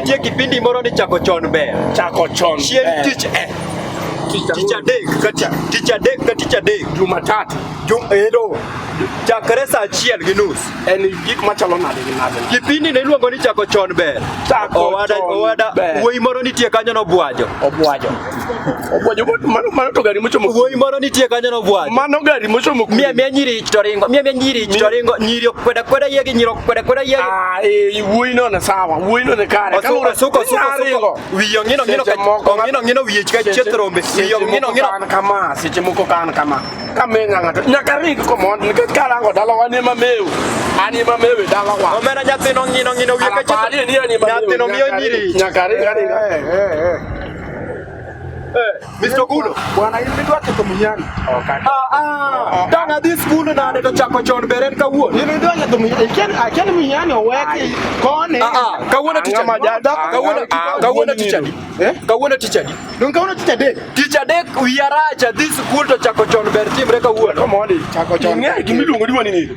Nitie kipindi moro ni chako chon ber. Chako chon. Chieng' ber. tich e. Tich adek ka tich adek ka tich adek. Jumatatu. Ero. Chakre saa 1:30. En gik machalo nade gi nade? Kipindi ne iluongo ni chako chon ber. Chako Owada chon owada ber. wuoyi moro nitie kanyo nobwajo. Obwajo. Obwajo mano to gari mochomo. Wuoyi moro nitie kanyo nobwajo. Mano gari mochomo. Mia mia nyiri ich to ringo. Mia mia nyiri ich to ringo. Nyiri okweda kweda yiegi nyiri okweda kweda yiegi. Ah, eh, wuoyi no ne sawa, wuoyi no ne kare. Osuko osuko osuko Ringo. osuko. Wiye ong'ino ng'ino Seche ka moko ong'ino ng'ino wiye ka chieth rombe. Wiye ong'ino ng'ino. Kan kama, seche moko kan kama. Kamenya ng'ato nyaka ring komond nikech karango dalawa ni ema mew. An ema mew e dalawa. Omera nyathino ng'ino ng'ino wiye ka chieth. Aparie ni an ema mew. Nyathino miyo nyiri ich. Nyaka ring aringa. Mr. Ogulo. Bwana in midwa ketho Munyani. Ah ah. Dang adhi skul nade to chako chon ber en kawuono. In idwa ketho Munyani. Akia ni Munyani oweki koni. Ah ah. Kawuono tich Ang'o ma adi? ja- Kawuono ang'o- kawuono tich adi? Eh? Kawuono tich adi? Dong kawuono tich adek. Tich adek wiya rach adhi skul to chako chon ber timre kawuono. Komondi. Chako chon. Ing'e gima iluongo ni wani nindo.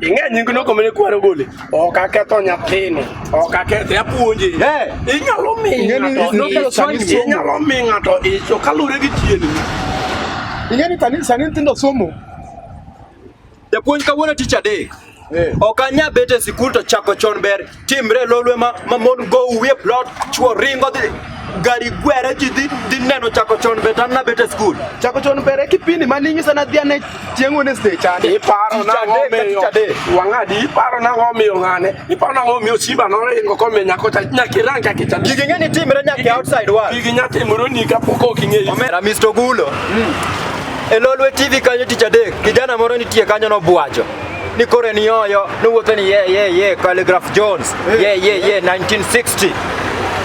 Ing'e nying no komene kwaro gole. Ok aketho nyathini. Ok akethe apuonje. Eh. Inyalo mi Ing'e ni ng'ato nyithindo ich. sani somo. Inyalo mi ng'ato ich to kaluwore gi chienni. Ing'e ni sani nyithindo somo. Japuonj kawuono tich adek. Eh. Ok anya bet e sikul to chako chon ber timre lolwe ma, ma mon go wie plot chuo ringo dhi gari gwere ji dhi dhi neno chako chon ber to an nabet e skul. Chako chon ber e kipindi mane inyisa nadhi ane chieng' Wednesday chande. Iparo Tich nang'o adek ka miyo tich adek. wang'adi iparo nang'o miyo ng'ane iparo nang'o miyo Simba noringo komiyo nyako cha nyaka irang kaka ichalo. Gigi ng'e ni timre nyaka e outside world. Gigi nya timore ni kapok ok ing'eyo. Omera Mr. Ogulo. E Lolwe TV kanyo tich adek, kijana moro nitie kanyo nobwacho. Ni koro en yoyo, nowuotho ni ye ye ye Calligraph Jones, ye ye ye 1960.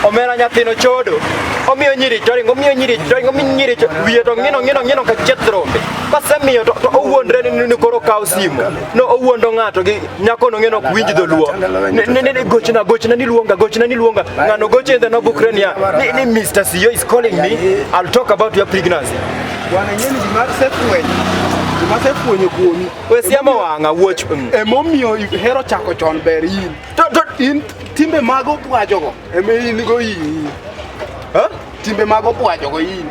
Omera nyathino chodo. Omiyo nyiri to ringo, omiyo nyiri to ringo, omiyo nyiri to wiye to ng'ino ng'ino ng'ino ka chieth rombe. Kasemiyo to owuondre ni koro okawo simu. No owuondo ng'ato gi nyako no ng'eno ok winj dholuo. Ni ni ni gochna gochna ni luonga gochna ni luonga. Ng'ano goche then obukre niya ni Mr. CEO is calling me. I'll talk about your pregnancy. Bwana ing'e ni gima asefwenyo. Gima asefwenyo kuomi. We siamo wang'a wuoch. Emomiyo ihero chako chon ber in. To In timbe mag obwajogo ema in go in. Huh? Timbe mag obwajogo in.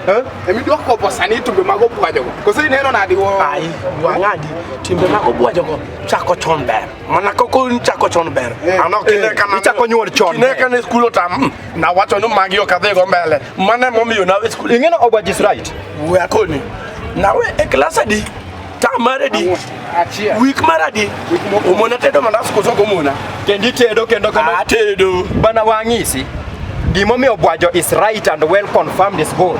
Huh? Ema idwa kopo sani timbe mag obwajogo. Koso ineno nadi wo? Ai, wang'adi timbe mag obwajogo chako chon ber. Mana koko chako chon ber. Ano kine kana Ichako nyuol chon Kine ber. kana skul otam. Nawacho ni magi ok adhigo mbele. Mano emomiyo nawe skul. Ing'eno Obwaj is right. We akoni. Nawe e klas adi? Tam mar adi? Achiel. Wik mar adi? Wik mokwongo. Omona tedo mandas koso ok omona? Kendo itedo kendo kendo Atedo. bana wang'isi gimomiyo Obwajo is right and well confirmed is good.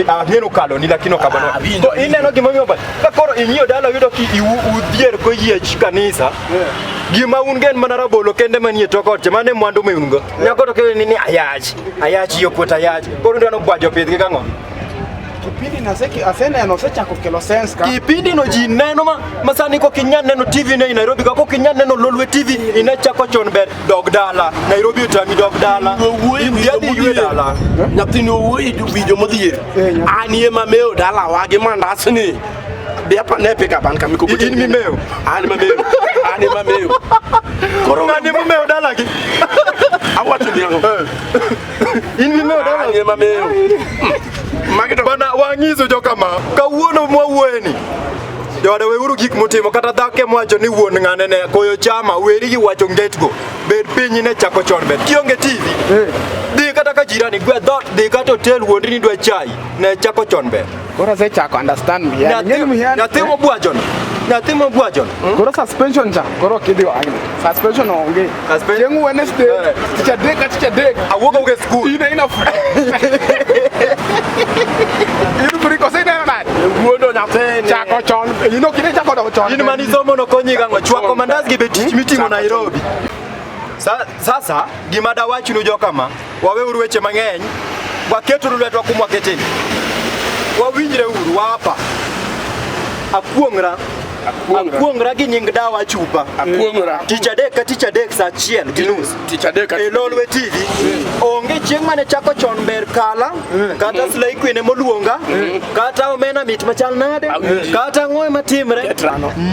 Ang'eno kaloni lakini ok abano. Ah, winjo, To ineno gimomiyo Obwajo ka koro ing'iyo dala yudo ki udhier koyiech kanisa. Gima un go en mana rabolo kende manie tok ot cha mano e mwandu ma un go. Nyako to kelo ni ayach, ayach iyo kuot ayach. Koro idwa ni Obwajo opidhgi gang'o? Kipindi naseki aseneno osechako kelo sense ka. Kipindi no ji neno ma sani kok inyal neno TV ne Nairobi ka kok inyal neno Lolwe TV ine chako chon ber dog dala Nairobi otami dog dala Wuoyi Idhi adhi ywe dala Nyathini owuoyi winjo modhier. An ema mewo dalawa gi mandas ni. Bi apa ne pick up an kama iko. In mimewo? An ema mewo. An ema mewo. Koro Ng'ani momewo dalagi awacho ni ang'o? In mimewo An dalagi ema mewo. Magi to Bana wang'iso jokama kawuono mwawuoyeni Joda weuru gik mutimo kata dhako ema wacho ni wuon ng'ane ne koyo chama weri gi wacho ngetgo bed piny ne chako chon ber kionge TV dhi kata ka jirani gwe dhoot dhi kata hotel wuondri ni dwa chai ne chako chon ber Koro asechako understand Muhiani. Ing'e ni Muhiani. Nyathi mobwajono nyathi mobwajono Koro suspension cha koro ok idhi wang'ni. Suspension onge. Chieng' Wednesday tich adek ka tich adek. Awuok awuok e skul. In ina free. In free koso ineno nade? Wuondo nyathini. Chako chon. In ok ine chako dok chon. In mani somo no konyi gang'o chwako mandas gi be tich mitimo Nairobi. Sasa gima dawachnu jokama, waweuru weche mang'eny, waketuru lwetwa kuma waketeni. Wawinjre uru, waapa. Akuong'ra. Akuong'ra gi nying dawa chupa. Akuong'ra. Tich adek ka tich adek saa 1:30. Tich adek ka E Lolwe TV. Onge Chieng' mane chako chon ber kala, kata Slay Queen emoluonga, kata omena mit machal nade, kata ang'o ema timre,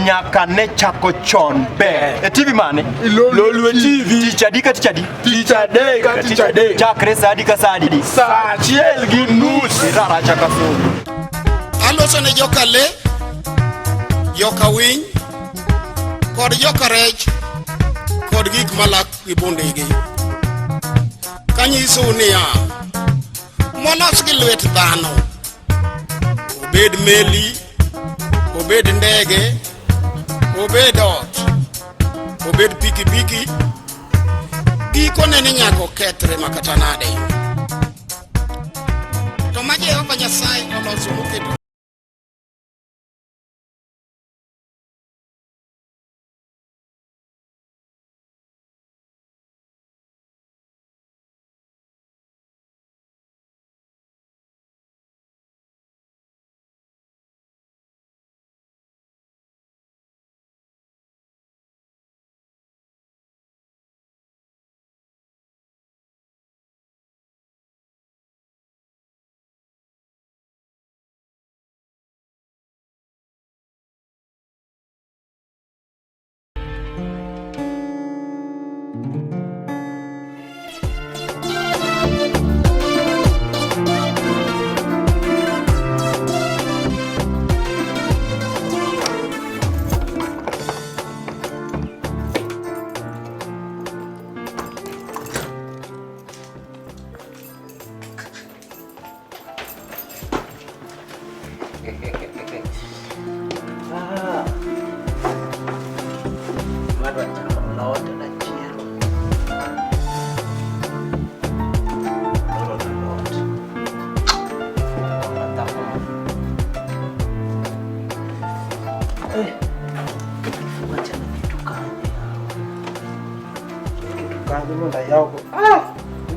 nyaka ne chako chon ber. E TV mane? Lolwe TV. Tich adi ka tich adi? Tich adek ka tich adek. Chakre sa adi ka sa adi? Sa 1:30. Iraracha ka sum. Aloso ne joka le, joka winy, kod joka rech, kod gik malak gi bundegi. Kanyisou niya, molos gi lwet dhano, obed meli, obed ndege, obed ot, obed pikipiki, gikone ni nyaka okethre makata nade. To ma Jehova Nyasaye oloso moketo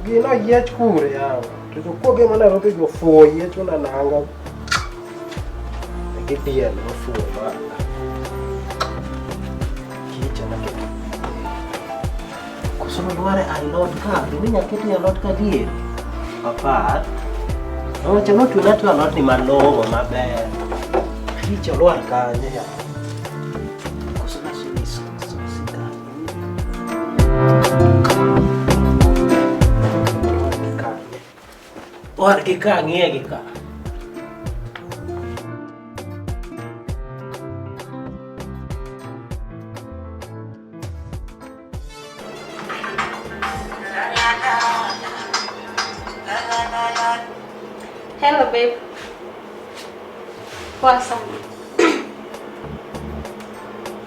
Gino yiech kure yawa. To jokuoge ma Nairobi go fuwo yiech mana nanga. Gidiel mafuwo ma. Kicha na keto. Koso dware alot ka, bende inyalo ketne alot ka dier? Apar. Owacho ni otwena atweya alot ni malong'o maber. Kicha olwar kanye yawa. Koso nasoni sosi kanye. Olwar gi ka, ng'iye gi ka. Hello babe. Poa sana.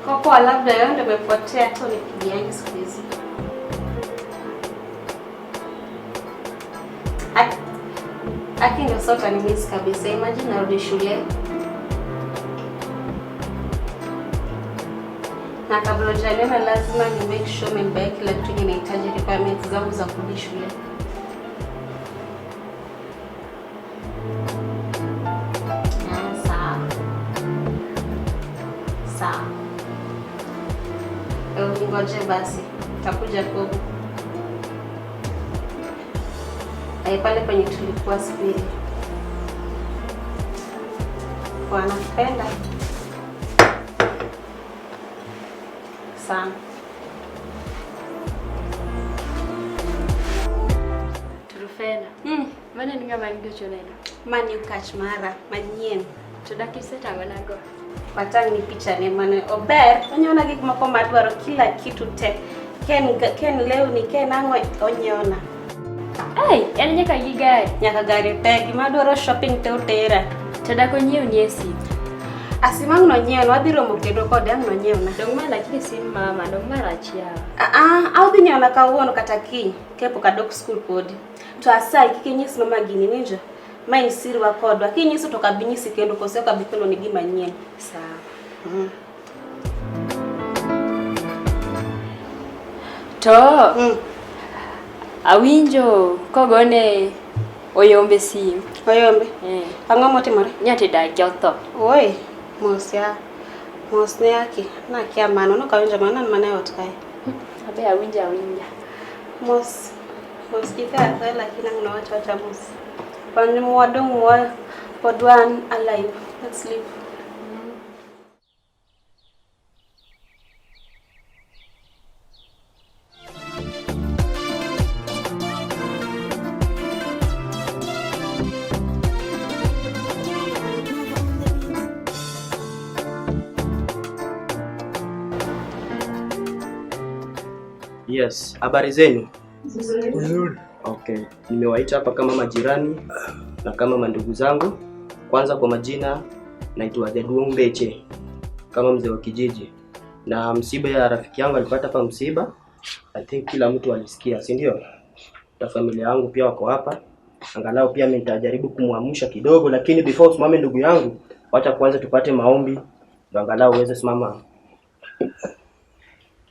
Kwa poa, labda wewe ndio umepotea tu nipigiange siku hizi. Aki ndio sasa ni miss kabisa. Imagine narudi shule. Na kabla hujaniona lazima ni make sure nimebeba kila kitu ninahitaji, requirements zangu za kurudi shule. Sawa. Sawa. Ngoje basi, takuja kwangu. Pale kwenye tulikuwa siku ile. Kwa nakupenda sana. Turufena. Mane ni ngama nigocho neno. Mani ukach mara, manyien. To dak isetang'o nago? Watang' ni picha ne mane ober, onyona gik moko madwaro kila kitu te. Ken lewni, ken ang'o onyona. Ai, en nyaka gi gari. Nyaka gari te, gima adwaro shopping te otera. To dak onyiewni e simu? Asim ang' nonyiewna, wadhi romo kendo kode ang' nonyiewna. Dong' ma lakini sim mama, dong' marach yawa. Adhi nyiewna kawuono kata kiny, kapok adok skul podi. To asayi kik inyis mama gini, iwinjo? Ma en sirwa kodwa. Kinyiso to ok abi nyisi kendo kose ok abi keloni gima nyien. Sawa. To awinjo kogone Oyombe simu. Oyombe? Ang'o motimore? Nyati dagi otho. Oi, mos ya. Mos ne yaki. Nakia mano, nok awinjo mano, an mana e ot kae. Abe awinjo awinja. Mos. Mos ji tho athoya lakini ang' nowach awacha mos. Wan wadong' wa pod wan alive. Let's live. Yes, habari zenu? Nzuri. Okay, nimewaita hapa kama majirani na kama mandugu zangu. Kwanza kwa majina naitwa Jaduong Mbeche kama mzee wa kijiji. Na msiba ya rafiki yangu alipata hapa msiba. I think kila mtu alisikia, si ndio? Na familia yangu pia wako hapa. Angalau pia mimi nitajaribu kumwamsha kidogo, lakini before usimame ndugu yangu, wacha kwanza tupate maombi ndio angalau uweze simama.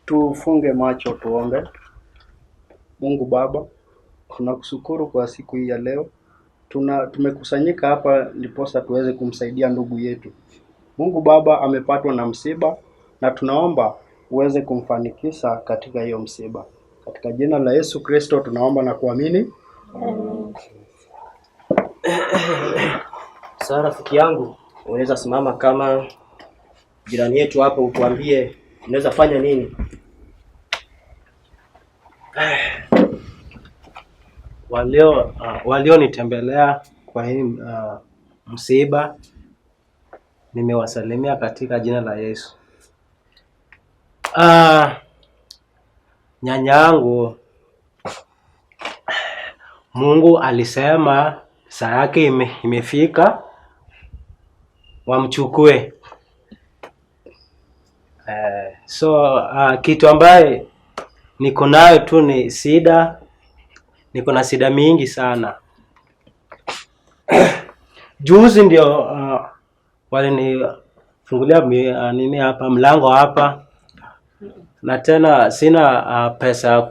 Tufunge macho tuombe. Mungu Baba, tunakushukuru kwa siku hii ya leo. Tumekusanyika hapa ndiposa tuweze kumsaidia ndugu yetu. Mungu Baba amepatwa na msiba na tunaomba uweze kumfanikisha katika hiyo msiba. Katika jina la Yesu Kristo tunaomba na kuamini. Amen. Sasa rafiki yangu, unaweza simama kama jirani yetu hapo utuambie unaweza fanya nini? Walionitembelea kwa hii msiba, nimewasalimia katika jina la Yesu. Nyanya yangu, Mungu alisema saa yake imefika wamchukue. So kitu ambaye niko nayo tu ni sida. Niko na sida mingi sana. Juzi ndio walinifungulia nini hapa mlango hapa, na tena sina pesa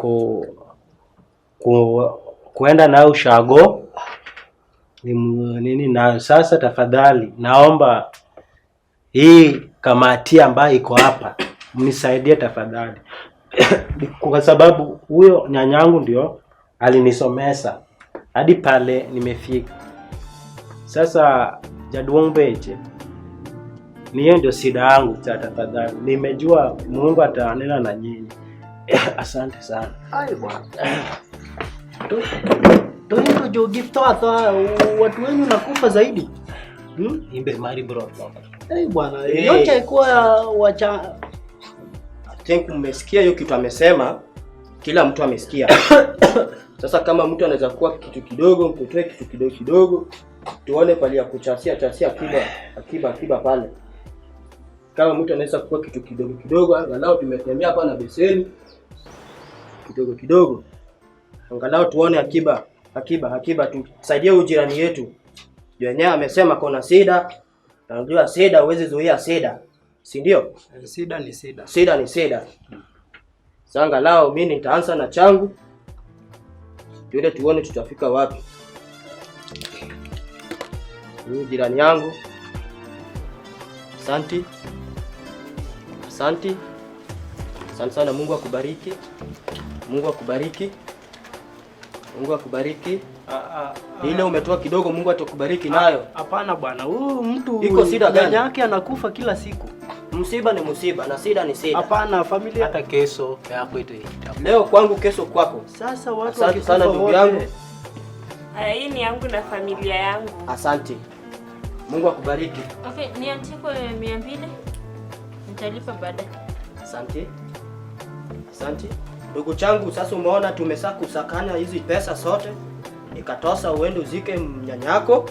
kuenda nayo ushago nini na sasa. Tafadhali naomba hii kamati ambayo iko hapa mnisaidie tafadhali. Kwa sababu huyo nyanyangu ndio alinisomesa hadi pale nimefika. Sasa Jaduong Mbeche, ni hiyo ndio shida yangu tafadhali. Nimejua Mungu atanena na nyinyi. Asante sana. Ai bwana. To jogi toa watu wenu nakufa zaidi. Imbe mari bro. Eh bwana, yote ilikuwa wacha. I think mmesikia hiyo kitu amesema. Kila mtu amesikia. Sasa kama mtu anaweza kuwa kitu kidogo, mtotoe kitu kidogo kidogo, tuone pale ya kuchasia chasia akiba akiba pale. Kama mtu anaweza kuwa kitu kidogo kidogo, angalau tumetembea hapa na beseni kidogo kidogo, angalau tuone akiba akiba akiba, tusaidie ujirani yetu. Yenyewe amesema kuna sida, na unajua sida huwezi zuia sida, si ndio? Sida ni sida. Sida ni sida. Sasa angalau mimi nitaanza na changu. Tuende tuone tutafika wapi. Huyu jirani yangu. Asante. Asante. Asante sana, Mungu akubariki. Mungu akubariki. Mungu akubariki. Ile umetoa kidogo, Mungu atakubariki nayo. Hapana bwana, huyu mtu iko sida gani? Yake anakufa kila siku. Msiba ni msiba na sida ni sida. Hapana familia. Hata kesho yako itaita. Leo kwangu kesho kwako. Sasa watu asante sana ndugu yangu. Haya, hii ni yangu na familia yangu. Asante. Mungu akubariki. Okay, niandike 200. Nitalipa baadaye. Asante. Asante. Ndugu changu, sasa umeona tumesakusakanya hizi pesa sote. Ikatosa uende uzike mnyanyako.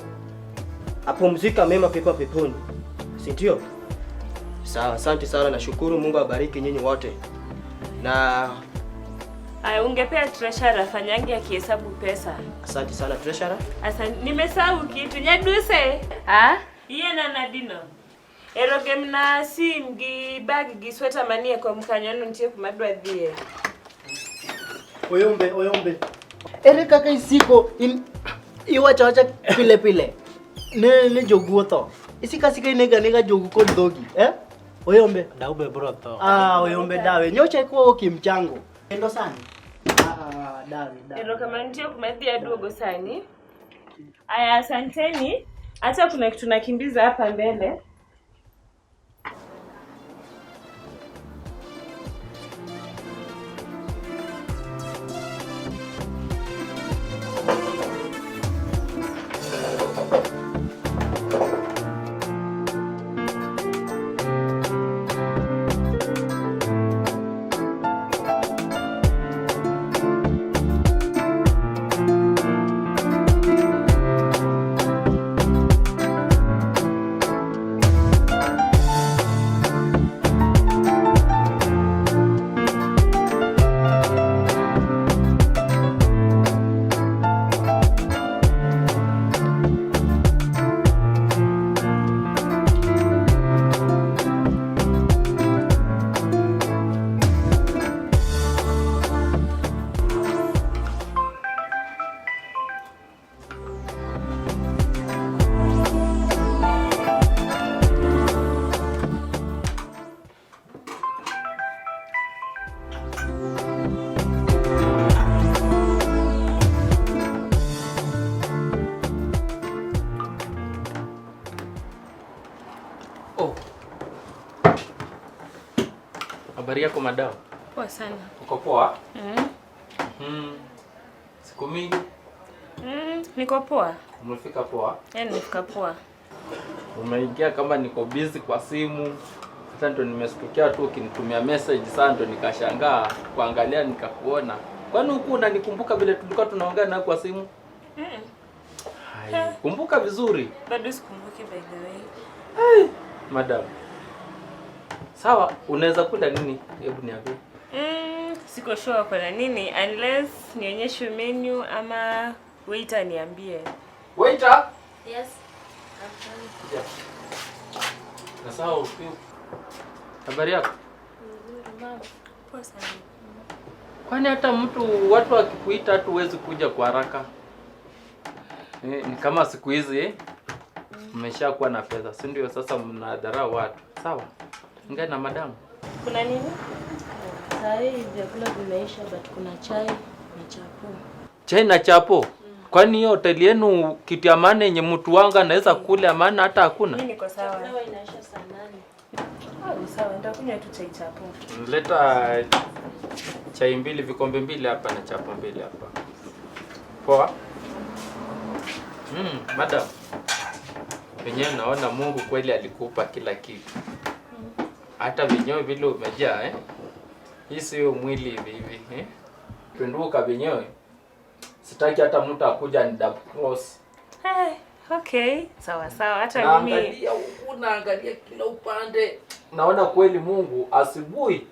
Apumzika mema pepo peponi. Si ndio? Sawa, asante sana, nashukuru. Mungu abariki nyinyi wote. Na aya, ungepea treasurer afanyange akihesabu pesa. Asante sana treasurer. Asante, nimesahau kitu. Nyaduse. Ah? Iye na nadino. Eroge mna sim gi bag gi sweta manie kwa mkanyono nitie kumadwa dhie. Oyombe, oyombe. Ere kaka isiko in iwacha wacha pile pile. Ne jogu tho. Isika sika inega nega jogu kod dhogi, eh? Oyombe. Daube bro tho. Ah, oyombe dawe. Nyocha ikuwa kimchango. Endo sana. Ah, done, done. Erokamano nitie kuma adhi aduogo sani. Aya, asanteni. Hata kuna kitu nakimbiza hapa mbele. Oh. Habari yako madam? Poa sana. Uko poa? Mm. Siku mingi? Niko poa. Umefika poa? Nimefika poa. Umeingia kama niko busy kwa simu. Sasa ndo nimestukia tu ukinitumia message, sasa ndo nikashangaa kuangalia nikakuona. Kwani huku unanikumbuka vile tulikuwa tunaongea na kwa simu? Hai, kumbuka vizuri. Bado sikumbuki by the way. Hey, madam. Sawa, unaweza kula nini? Hebu niambie. Siko sure kwa nini unless nionyeshwe menu ama waiter niambie. Waiter? Yes. Yeah. Na sawa. Habari yako? Nzuri mama. Poa sana. Kwani hata mtu watu akikuita hata huwezi kuja kwa haraka? Ni kama siku hizi mmeshakuwa na pesa, si ndio? Sasa mnadharau watu. Sawa. Inga na madam. Kuna nini? Saa hii vyakula vimeisha but kuna chai na chapo. Chai na chapo? Kwani hiyo hoteli yenu kitu ya maana yenye mtu wangu anaweza kula maana hata hakuna? Mimi niko sawa. Chakula inaisha saa 8. Ah, sawa, nitakunywa tu chai chapo. Leta chai mbili, vikombe mbili hapa na chapo mbili hapa. Poa. Madam. Wenyewe naona Mungu kweli alikupa kila kitu. Hata wenyewe vile umejaa eh? Hii sio mwili hivi hivi eh? Pinduka wenyewe. Sitaki hata mtu akuja ni double cross. Okay, sawa sawa. Hata mimi naangalia huku, naangalia kila upande. Naona kweli Mungu asubuhi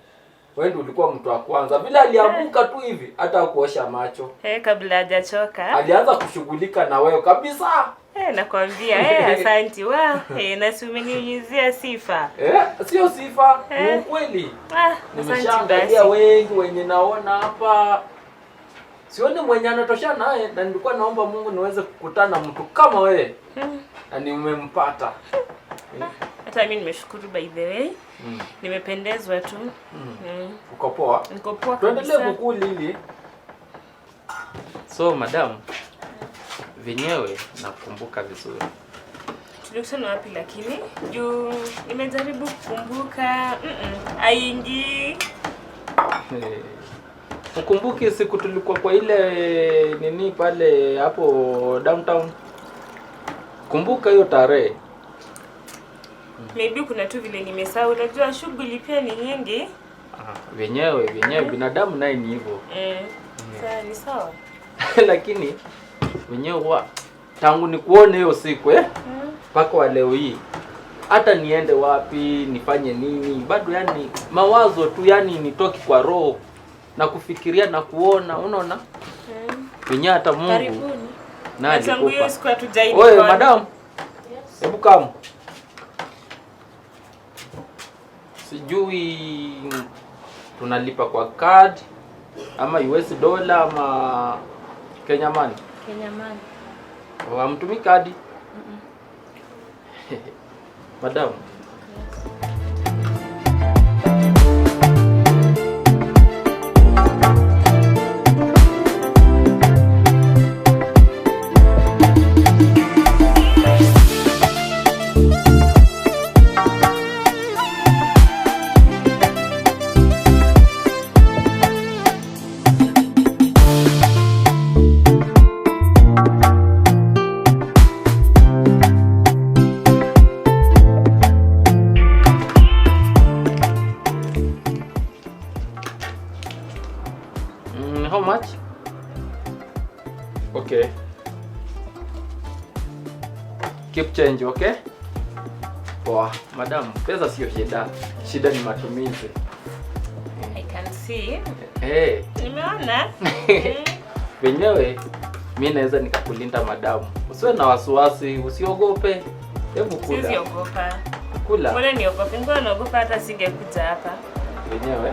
wewe ndio ulikuwa mtu wa kwanza. Vile aliamka tu hivi hata kuosha macho. Kabla hajachoka. Alianza kushughulika na wewe kabisa. Nakwambia asanti wa. Na si umeninyunyizia sifa. Sio sifa, ni ukweli. Nimeshaangalia wengi wenye naona hapa. Sioni mwenye anatosha naye, na nilikuwa naomba Mungu niweze kukutana mtu kama wewe. Na nimempata. Hata mimi nimeshukuru by the way. Nimependezwa tu. Uko poa? Niko poa kabisa. Tuendelee kukuli ili. So madam, venyewe nakumbuka vizuri. Tulikutana wapi lakini? Juu nimejaribu kukumbuka. Aingi. Ukumbuki siku tulikuwa kwa ile nini pale hapo downtown? Kumbuka hiyo tarehe. Maybe kuna tu vile nimesahau. Unajua shughuli pia ni nyingi. Wenyewe binadamu naye ni hivyo. Sawa, ni sawa. Lakini wenyewe huwa tangu nikuone hiyo siku mpaka wa leo hii, hata niende wapi nifanye nini bado yani mawazo tu yani nitoki kwa roho na kufikiria na kuona, unaona? Wenyewe hata Mungu. Karibuni. Na tangu hiyo siku hatujaini. Oye madam. Yes. Hebu come. Sijui tunalipa kwa card ama US dollar ama Kenya money? Kenya money. Hamtumii kadi? Madam. Yes. Okay. Keep change, okay? Poa, madam, pesa sio shida. Shida ni matumizi. I can see. Hey. Nimeona. Wenyewe mimi naweza nikakulinda madamu. Usiwe na wasiwasi, usiogope. Hebu kula. Siwezi ogopa. Kula. Mbona niogope? Mbona naogopa hata singekuja hapa. Wenyewe.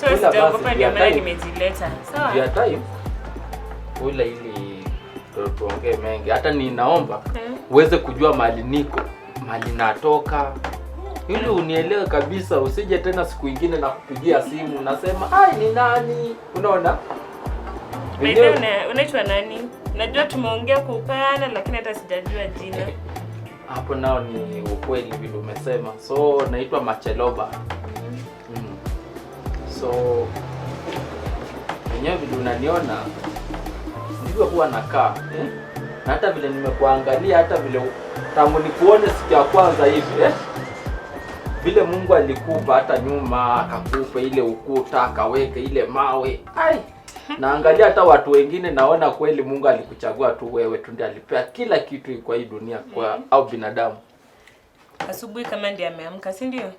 So sijaogopa ndio maana nimejileta. Sawa? Ya time. Kula ili tuongee mengi. Hata ninaomba uweze kujua mahali niko, mahali natoka. Ili unielewe kabisa, usije tena siku nyingine na kupigia simu nasema ai ni nani? Unaona? Unaitwa nani? Najua tumeongea kwa upana lakini hata sijajua jina. Hapo nao ni ukweli vile umesema. So naitwa Macheloba. So wenyewe vile unaniona ndivyo huwa nakaa, eh? Na hata vile nimekuangalia, hata vile tangu nikuone siku ya kwanza hivi, eh? Vile Mungu alikupa hata nyuma akakupa ile ukuta akaweka ile mawe. Ai, naangalia hata watu wengine naona kweli Mungu alikuchagua tu wewe tu ndiye alipea kila kitu kwa hii dunia kwa au binadamu. Asubuhi kama ndiye ameamka, si ndio?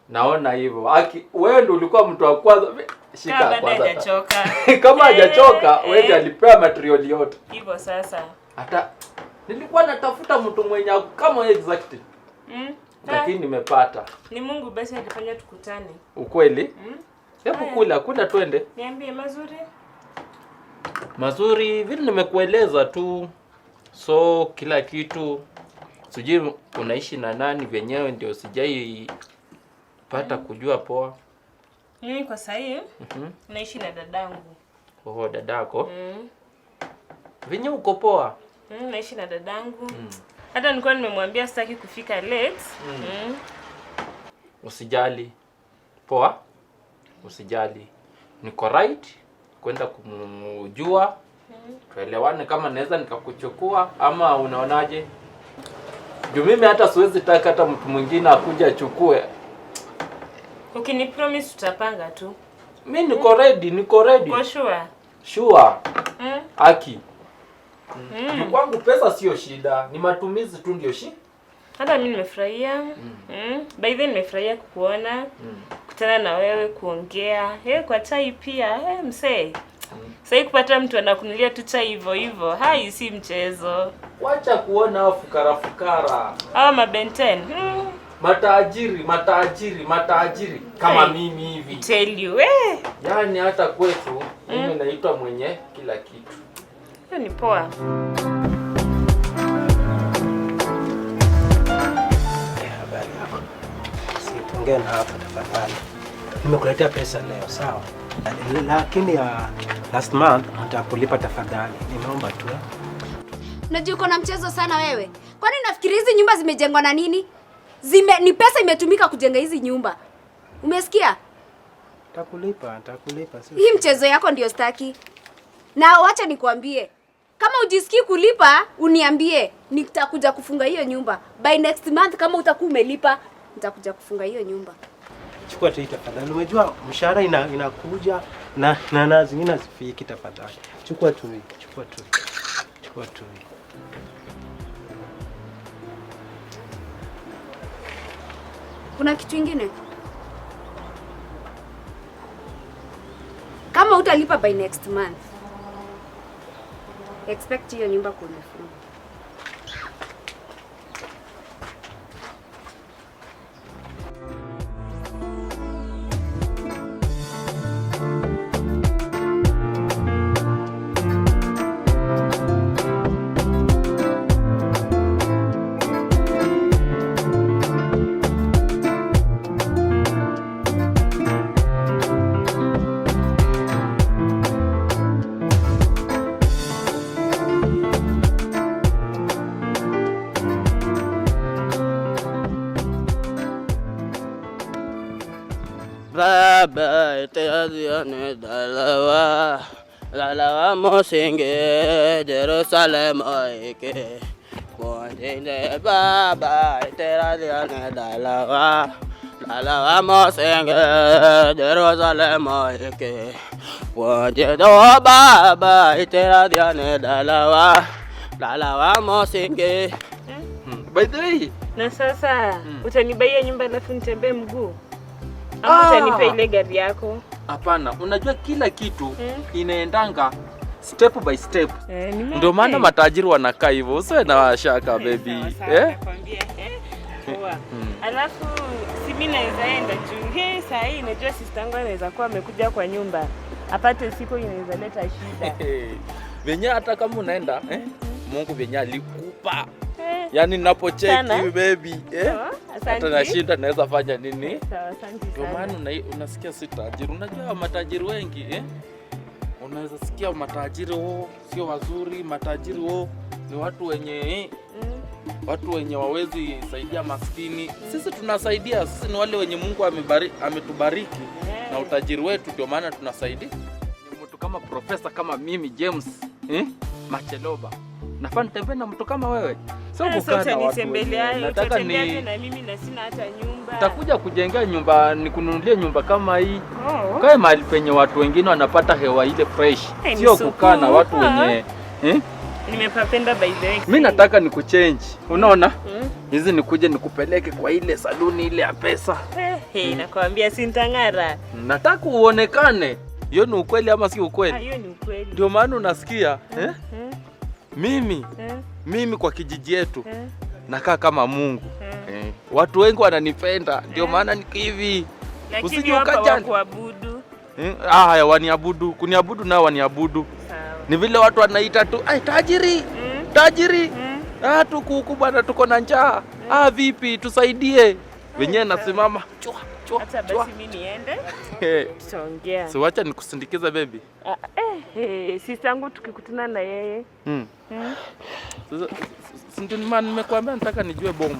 Naona hivyo. Aki wewe ndio ulikuwa mtu wa kwanza. Shika kwanza. Hajachoka. Kama hajachoka, wewe ndiye alipea material yote. Hivyo sasa. Hata nilikuwa natafuta mtu mwenye kama exactly. Lakini nimepata. Ni Mungu basi alifanya tukutane. Ukweli? Hebu kula, kula twende. Niambie mazuri. Mazuri vile nimekueleza tu. So kila kitu sijui unaishi na nani wenyewe ndio sijai pata kujua poa. Mimi kwa sasa naishi na dadangu. Oh, dadako? Venye uko poa? Naishi na dadangu. Hata nilikuwa nimemwambia sitaki kufika late. Usijali. Poa? Usijali. Niko right kwenda kumjua. Tuelewane kama naweza nikakuchukua ama unaonaje? Juu mimi hata siwezi taka hata mtu mwingine akuja achukue. Ukini promise tutapanga tu. Mimi niko ready, niko ready. Uko sure? Sure. Aki. Kwangu pesa sio shida, ni matumizi tu ndio shi. Hata mimi nimefurahia. By the way nimefurahia kukuona, kukutana na wewe, kuongea. Kwa chai pia, msee. Sasa kupata mtu anakunulia tu chai hivyo hivyo. Hai si mchezo. Wacha kuona hao fukara fukara. Hao mabenten. Matajiri, matajiri, matajiri kama mimi hivi. Tell you, Yaani hata kwetu mimi naitwa mwenye kila kitu. Hiyo ni poa. Habari yako. Situongee na hapa tafadhali. Nimekuletea pesa leo, sawa? Lakini ya last month nitakulipa tafadhali. Nimeomba tu. Unajua uko na mchezo sana wewe. Kwani nafikiri hizi nyumba zimejengwa na nini? Ni pesa imetumika kujenga hizi nyumba. Umesikia? Nitakulipa, nitakulipa. Hii mchezo yako ndio staki. Na wacha nikuambie, kama ujisikii kulipa, uniambie, nitakuja kufunga hiyo nyumba. By next month kama utakuwa umelipa, nitakuja kufunga hiyo nyumba. Chukua tu tafadhali. Umejua mshahara inakuja na zingine hazifiki tafadhali. Chukua tu, chukua tu. Chukua tu. Kuna kitu kingine? Kama utalipa by next month, expect hiyo nyumba kuwa imefungwa. Baba ite dalawa dalawa mosinge Jerusalem oike Baba ite dalawa Dalawa mosenge Jerusalem oike. Puonje do baba itera diane dalawa. Dalawa mosenge. By the way, Na sasa utanibaia nyumba alafu nitembee mguu? Ama utanipa ile gari yako? Hapana, unajua kila kitu inaendanga step by step. Nimeona. Ndio maana matajiri wanakaa hivyo, usiwe na shaka baby. Sawa, Eh? nakwambia. Poa. Alafu si mimi naweza enda juu. He, saa hii najua sister yangu anaweza kuwa amekuja kwa nyumba. Apate siku inaweza leta shida. Venye hata kama unaenda eh? Mungu venye alikupa. Eh. Yaani ninapocheki Sana. baby, eh? Sawa, Hata asante. nashinda naweza fanya nini? Sawa, asante Ndio sana. maana unasikia si tajiri. Unajua matajiri wengi eh? Unaweza sikia matajiri wao sio wazuri, matajiri wao ni watu wenye watu wenye wawezi saidia maskini. Sisi tunasaidia, sisi ni wale wenye Mungu ametubariki na utajiri wetu, ndio maana tunasaidia. Ni mtu kama profesa kama mimi James Macheloba, nafaa nitembee na mtu kama wewe, sio Sasa kukaa na watu utanitembelea, wenye. Nataka utatembeaje ni na mimi na sina hata nyumba. nitakuja kujengea nyumba, nikununulie nyumba kama hii. Oh. Kae mahali penye watu wengine wanapata hewa ile fresh, Hey, ni sio kukaa na watu supu. wenye eh? Nimepapenda by the way. Mi nataka nikuchange, unaona hizi nikuje nikupeleke kwa ile saluni ile ya pesa. Hey, nakwambia si nitang'ara. Nataka uonekane. Hiyo ni ukweli ama si Ah, ukweli? hiyo ni ukweli. Ndio maana unasikia eh? Mimi mimi kwa kijiji yetu nakaa kama Mungu eh. Watu wengi wananipenda ndio maana niko hivi. Lakini Usije hapa ukajali. wakuabudu. Ah, haya waniabudu, kuniabudu nao waniabudu. Sawa. Ni vile watu wanaita tu, ai tajiri, tajiri. Ah, tuko huku bwana, tuko na njaa. Ah, vipi tusaidie. Wenyewe nasimama chua chua. Hata basi mimi niende. Tutaongea. Si wacha nikusindikize baby. Ah, sister yangu tukikutana na yeye. Sasa si ndio maana nimekuambia nataka nijue boma.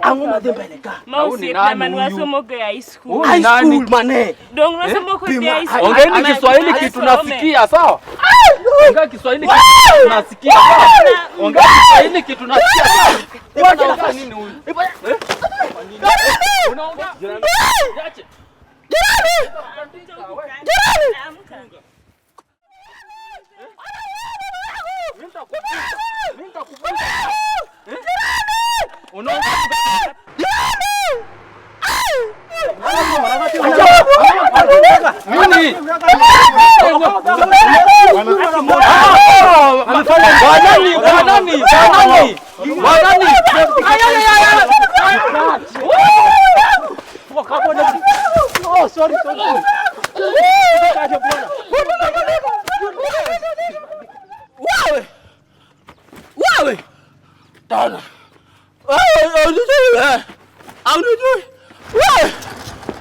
Ang'o madhi mbele ka? Au ni nani huyu? Wasomo kwa high school. Huyu ni nani? Mane. Dong wasomo kwa high school. Ongeeni Kiswahili kitu nasikia, sawa? Ongea Kiswahili kitu tunasikia, sawa? Ongea Kiswahili kitu tunasikia, sawa? Unaongea nini huyu? Eh? Unaongea? Niache. Amka. Mimi nitakuvunja. Unaongea? Nini? Wanani? Wanani? Wanani? Wanani? Ay, ay, ay, ay. Oh, sorry, sorry. Wewe! Wewe! Tana. Wewe, haunijui wewe. Haunijui. Wewe!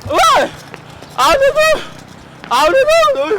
Wewe! Haunijui. Haunijui.